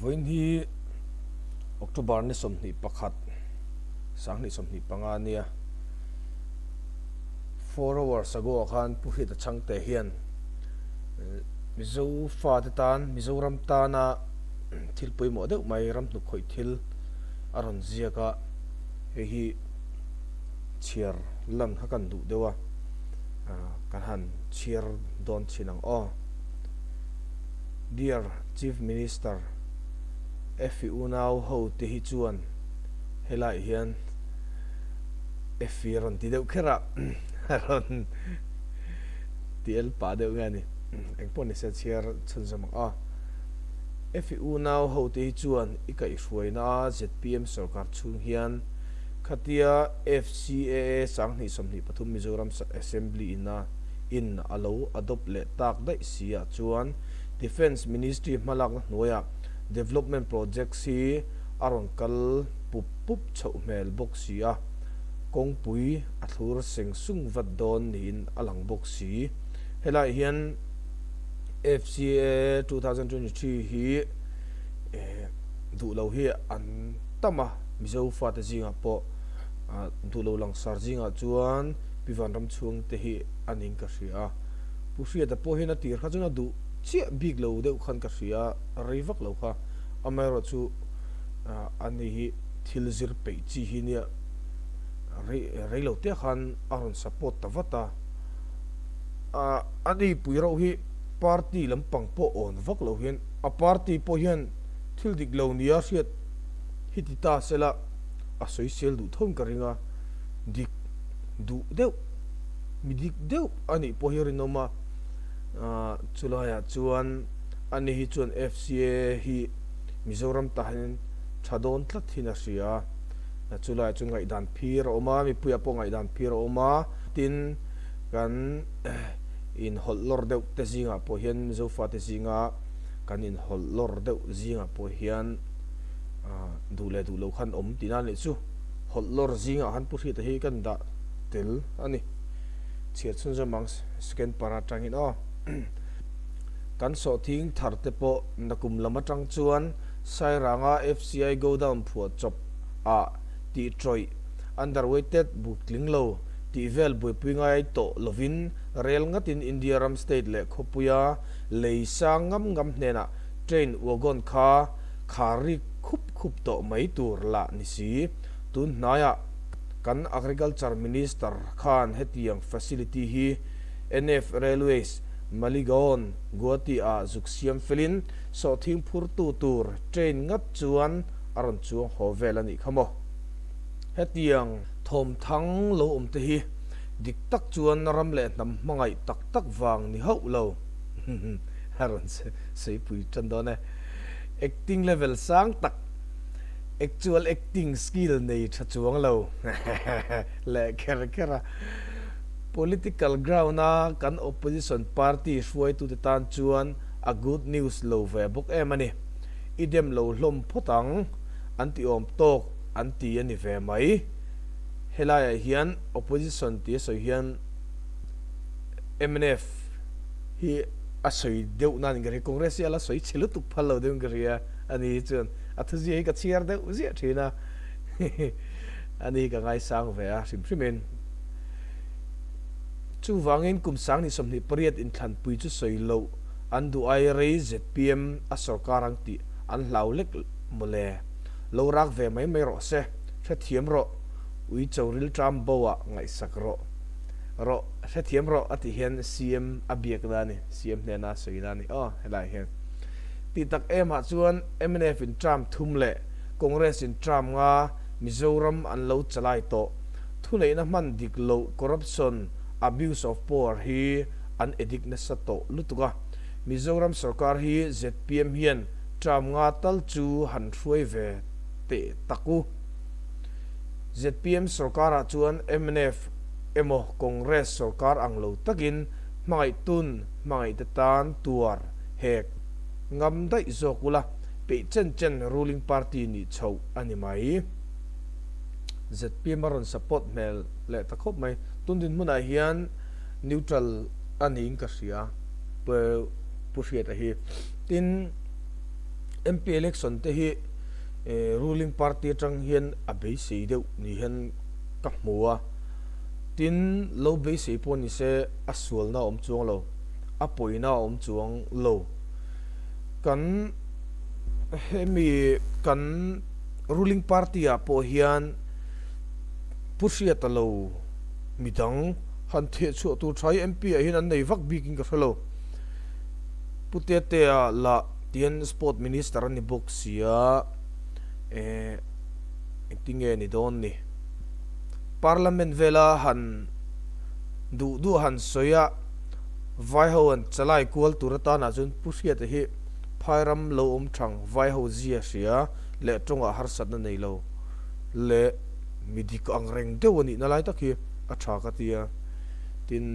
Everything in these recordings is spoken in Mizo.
Vawiin hi October ni 21, 2025 nia 4 hours ago ah khan Pu Hriata Chhangte hian Mizo fate tan, Mizoram tana thil pawimawh deuh mai ram hnuk khawih thil a rawn ziak a, hei hi chhiar lan kha kan duh deuh a, kan han chhiar dawn chhin ang aw. Dear Chief Minister, Effie unau ho te hi chuan helaiah hian Effie rawn ti deuh kher a, a rawn ti el pah deuh nge a ni. Engpawh ni se chhiar chhunzawm ang aw. Effie unau ho te hi chuan i kaihhruaina a zpm sorkar chhung hian khatia FCAA 2023 Mizoram Assembly ina in a lo adopt leh tak daih si ah chuan Defence Ministry hmalakna hnuaiah development projects hi a rawn kal pup pup chhoh hmel bawk si a, kawngpui a thlur seng sung vat dawn niin a lang bawk si. Helaiah hian FCAA 2023 hi duh lo hi an tam a, Mizo fate zingah pawh duh lo langsar zingah chuan Pi Vanramchhung te hi a ning ka hria a, Pu Hriata pawh hian a tir kha chuan a duh chiah bik lo deuh khan ka hria a, rei vak lo kha. Amaherawhchu a ni hi thil zir peih chi hi nia rei rei lo te khan a rawn support ta vat a. A ni pui reuh hi party lampang pawh awn vak lo hian a party pawh hian thil dik lo nia hriat hi ti ta sela a sawisel duh tho in ka ring a, dik duh deuh mi dik deuh a nih pawh hi a rinawm a, chulaiah chuan ani hi chuan FCA hi Mizoram tah hian tha dawn tlat hian a hria a, chulaiah chuan ngaihdan phir a awm a, mipuiah pawh ngaihdan phir a awm a, tin kan inhawlh lawr deuh te zingah pawh hian Mizo fate zinga kan inhawlh lawr deuh zingah pawh hian duh leh duh lo khan awm tihna a nih chu. Hawlh lawr zingah khan Pu Hriata hi kan dah tel a ni. Chhiar chhunzawm ang second para atangin aw. Kan sawhthing thar te pawh nakum lam atang chuan Sairanga FCI godown phuah chawp ah tih tawih, underweighted, buk tling lo tih vel buaipui ngai tawh lovin rel ngatin India ram state leh khawpuia lei sang ngam ngam hnenah train wagon kha khar rik khup khup tawh mai tur lah ni si. Tun hnaiah kan Agriculture Minister khan hetiang facility hi NF Railways, Maligaon, Guwahati ah zuk siam felin sawhthing phurtu tur train ngat chuan a rawn chuang haw vel a nih kha maw. Hetiang thawmthang lo awm te hi dik tak chuan ram leh hnam hmangaih tak tak vang ni hauh lo a rawn sawi pui tan dawn e. Acting level sang tak, actual acting skill nei tha chuang lo leh kher kher a. Political ground a kan opposition party hruaitute tan chuan a good news lo ve bawk em a ni. I dem lo hlawm phawt ang, an ti awm tawk an ti a ni ve mai. Helaiah hian opposition tia sawi hian mnf hi a sawi deuh nan ka hria, Congress hi a la sawi chhe lutuk phal lo deuhin ka hria a ni hi chuan a thuzia hi ka chhiar deuh ziah thin a, a ni hi ka ngaisang ve a hrim hrimin. Chuvangin kum 2028 inthlanpui chu sawi loh an duh ai rei zpm a sorkar ang tih an hlau lek mawle. Lo rak ve mai mai rawh se, hrethiam rawh, uicho rilṭam bo ah ngaihsak rawh. Rawh, hrethiam rawh a tih hian CM a biakna a ni, CM hnena a sawina a ni aw helaiah hian. Tih tak emah chuan mnf in term thum leh Congress in term nga Mizoram an lo chalai tawh. Thuneihna hman dik loh corruption, abuse of power hi an addict nasa tawh lutuk a. Mizoram sorkar hi zpm hian term nga tal chu han hruai ve teh tak u. Zpm sorkarah chuan mnf emaw Congress sorkar ang lo takin hmangaihtun hmangaihte tan tuar hek ngam daih zawk ula, peih chen chen ruling party nih chhoh a ni mai. Zpm a rawn support hmel leh ta khawp mai. Tun dinhmunah hian neutral a niin ka hria Pu Hriata hi. Tin, MP election te hi ruling party atang hian a beisei deuh ni hian ka hmu a, tin lo beisei pawh ni se a sualna a awm chuang lo, a pawina a awm chuang lo. Kan hemi kan ruling party ah pawh hian Pu Hriata lo midang han theh chhuah tur tha hi MP ah hian an nei vak bikin ka hre lo. Pu Tetea lah tihian Sport Minister a ni bawk sia, eh engtin nge ni dawn ni? Parliament vela han duh duh han sawi a, vai ho han chalai kual tur atanah chuan Pu Hriata hi phairam lo awm thang vai ho zia hria leh tawngah harsatna nei lo leh mi dik ang reng deuh a nihna lai tak hi a tha ka ti a, tin.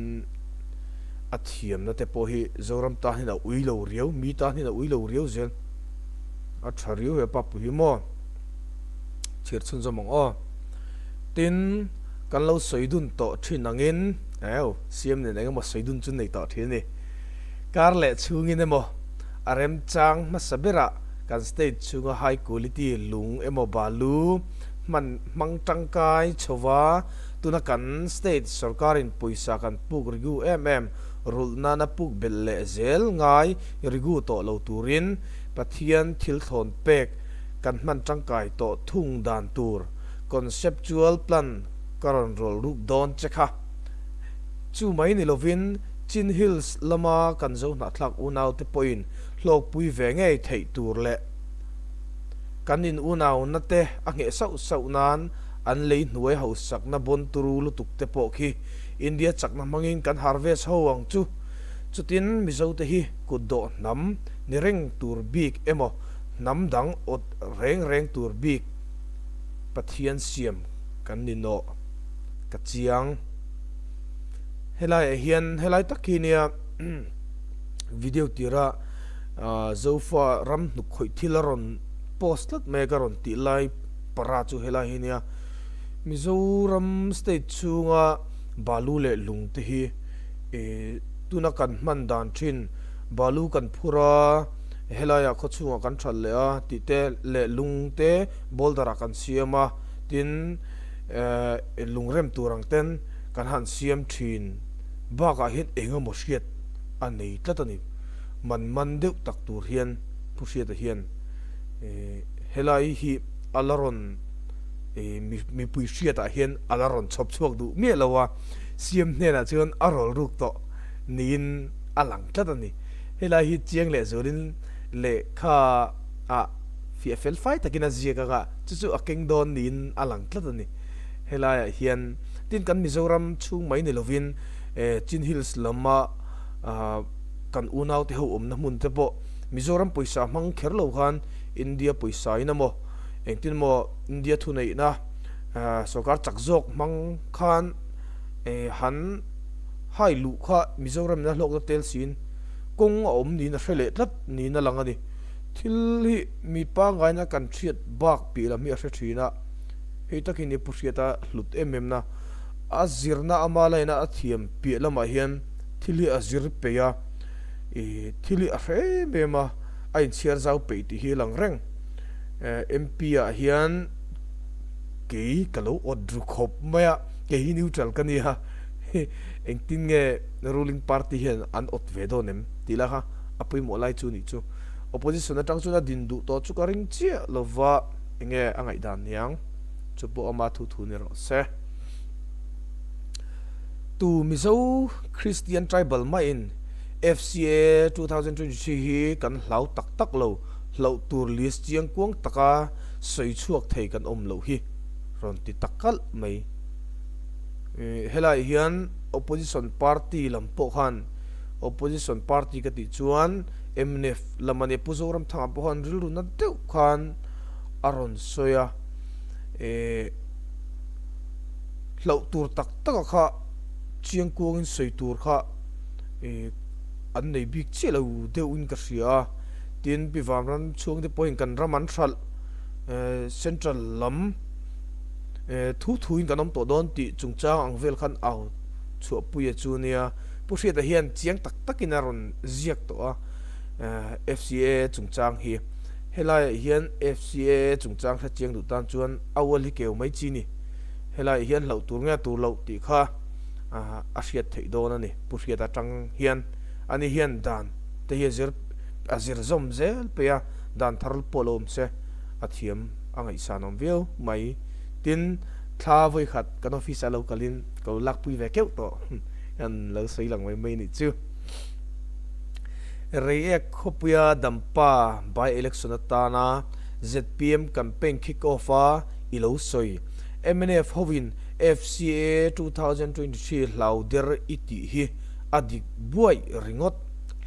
A thiamna te pawh hi Zoram tan hian a ui lo riau, mi tan hian a ui lo riau zel. A tha riau he pa pui hi maw? Chhiar chhunzawm ang aw. Tin, kan lo sawi dun tawh thin angin, eu, CM nen engemaw sawi dun chu nei tawh thin a ni. Kar leh chhungin emaw, a remchang hmasa berah kan state chhunga high quality lung emaw balu hman hmang tangkai chhova, Tuna kan state sorkarin pawisa kan puk rigu em em rulh nana puk belh leh zel ngai rigu tawh lo turin Pathian thil thlawn pek kan hman tangkai tawh thung dan tur conceptual plan ka rawn rawlh ruk dawn che kha. Chu mai ni lovin Chin Hills lama kan Zohnahthlak unaute pawhin hlawkpui ve ngei theih tur leh kan in unauna te a ngheh sauh sauh nan An lei hnuai hausakna bawn turu lutuk te pawh khi India chakna hmangin kan harvest ho ang chu. Chutin Mizote hi kut dawh hnam ni reng tur bik emaw hnam dang awt reng reng tur bik Pathian siam kan ni nawh ka chiang. Helaiah hian helai tak hi nia video tira Zofa ram hnuk khawih thil a rawn post tlat mai a ka rawn tih lai. Para chu helai hi nia Mizoram state chhunga balu leh lung te hi ih tuna kan hman dan thin balu kan phur a helaiah khaw chhungah kan that leh a tih te leh lung te boulder ah kan siam a tin eh lung rem tur ang ten kan han siam thin bakah hian eng emaw hriat a nei tlat a ni man man deuh tak tur hian Pu Hriata hian. Helai hi a la rawn mipui hriatah hian a la rawn chhawp chhuak duh miah lo a, CM hnenah chuan a rawl ruk tawh niin a lang tlat a ni. Helai hi chiang leh zualin lehkha ah fiah fel fai takin a ziak ang a, chu chu a keng dawn niin a lang tlat a ni. Helaiah hian tin kan Mizoram chhung mai ni lovin Chin Hills lama kan unaute ho awmna hmun te pawh Mizoram pawisa hmang kher lo khan India pawisa in emaw engtin emaw India thuneihna sorkar chak zawk hmang khan han hai luh kha Mizoram in a hlawkna tel siin kawng a awm niin a hre leh tlat niin a lang a ni. Thil hi mi pangaina kan hriat bak piah lam hi a hre thin a, hei takin i pu hriata hlut em em na a zirna ama laina a thiam piah lamah hian thil hi a zir peih a. I thil hi a hre em em a, a inchhiar zau peih tih hi a lang reng. MP ah hian kei ka lo awt ru khawp mai a, kei hi neutral ka nia, engtin nge ruling party hian an awt ve dawn em tih lai kha a pawimawh lai chu nih chu. Opposition atang chuan a din duh tawh chu ka ring chiah lova, enge a ngaihdan niang chu pawh ama thu thu ni rawh se. Tu Mizo Christian Tribal maiin FCA 2023 hi kan hlau tak tak lo, hlauh tur list chiang kuang taka sawi chhuak thei kan awm loh hi rawn ti tak kalh mai. Helaiah hian Opposition Party lam pawh khan Opposition Party ka tih chuan mnf lam a nia, Pu Zoramthanga pawh khan rilru na deuh khan a rawn sawi a. Hlauh tur tak taka kha chiang kuangin sawi tur kha an nei bik chiah lo deuhin ka hria a, tin Pi Vanram chhungte pawhin kan ram an hralh central lam thu thuin kan awm tawh dawn tih chungchang ang vel khan au chhuahpuia chu nia. Pu Hriata hian chiang tak takin a rawn ziak tawh a FCA chungchang hi. Helaiah hian FCAA chungchang hre chiang duh tan chuan a ual hi keu mai chi ni. Helaiah hian hlauh tur nge tur loh tih kha a hriat theih dawn a ni. Pu Hriat atang hian ani hian dan te hi a zir a zir zawm zel pei a, dan thar pawh lo awm se a thiam a ngaihsan awm viau mai. Tin, thla vawikhat kan office ah lo kalin ka lo lakpui ve keuh tawh hian lo sawi lang mai mai nih chu. Reiek khawpuia Dampa by election atana zpm campaign kick off a i lo sawi. Mnf hovin FCA 2023 hlau der i tih hi a dik buaih ringawt.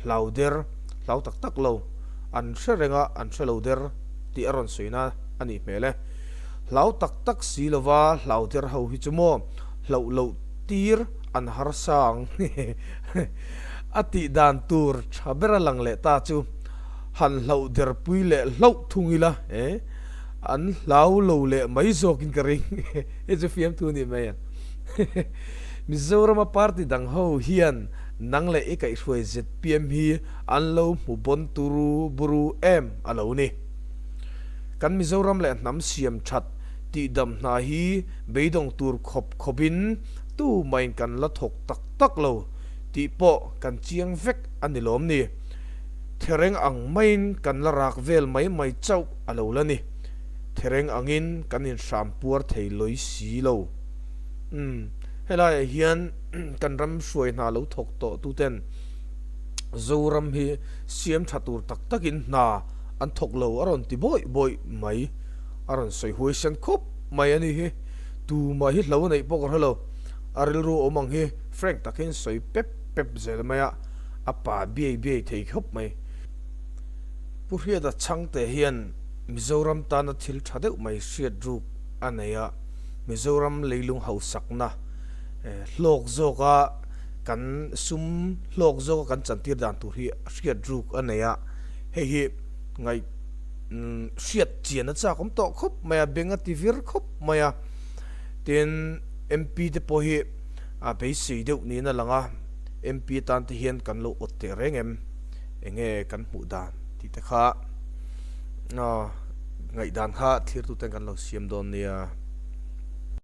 Hlau der, hlau tak tak lo, an hre reng a, an hre lo der tih a rawn sawina a nih hmel e. Hlau tak tak si lova hlau der ho hi chu maw hlauh loh tir an harsa ang a tih dan tur tha ber a lang leh ta chu han hlauh der pui leh hlauh thung ila e an hlau lo leh mai zawkin ka ring hei chu fiamthu a nih mai ang Mizorama party dang ho hian nang leh i kaihhruai zpm hi an lo hmu bawn turu buru em a lo ni. Kan Mizoram leh hnam siam that tihdam hna hi beidawng tur khawp khawpin tumahin kan la thawk tak tak lo tih pawh kan chiang vek a ni lawm ni. Thereng ang maiin kan la rak vel mai mai chauh a lo la ni. Thereng angin kan inhram puar thei lawi si lo. Umm, helaiah hian kan ram hruai hna lo thawk tawh tuten Zoram hi siam tha tur tak takin hna an thawk lo a rawn ti bawih bawih mai. A rawn sawi huaisen khawp mai a ni hi. Tumah hi hlo a neih pawh ka hre lo. A rilru awm ang hi frank takin sawi pep pep zel mai a, a pa biai biai thei khawp mai. Pu Hriata Chhangte hian Mizoram tana thil tha deuh mai hriat ruk a nei a, Mizoram leilung hausakna hlawk zawka kan sum hlawk zawka kan chantir dan tur hi hriat ruk a nei a, hei hi ngaih hriat chian a chak awm tawh khawp mai a, beng a ti vir khawp mai a, tin MP te pawh hi a beisei deuh niin a lang a, MP atan te hian kan lo awt teh reng em, enge kan hmuh dan tih te kha ngaihdan kha thlir tuten kan lo siam dawn nia.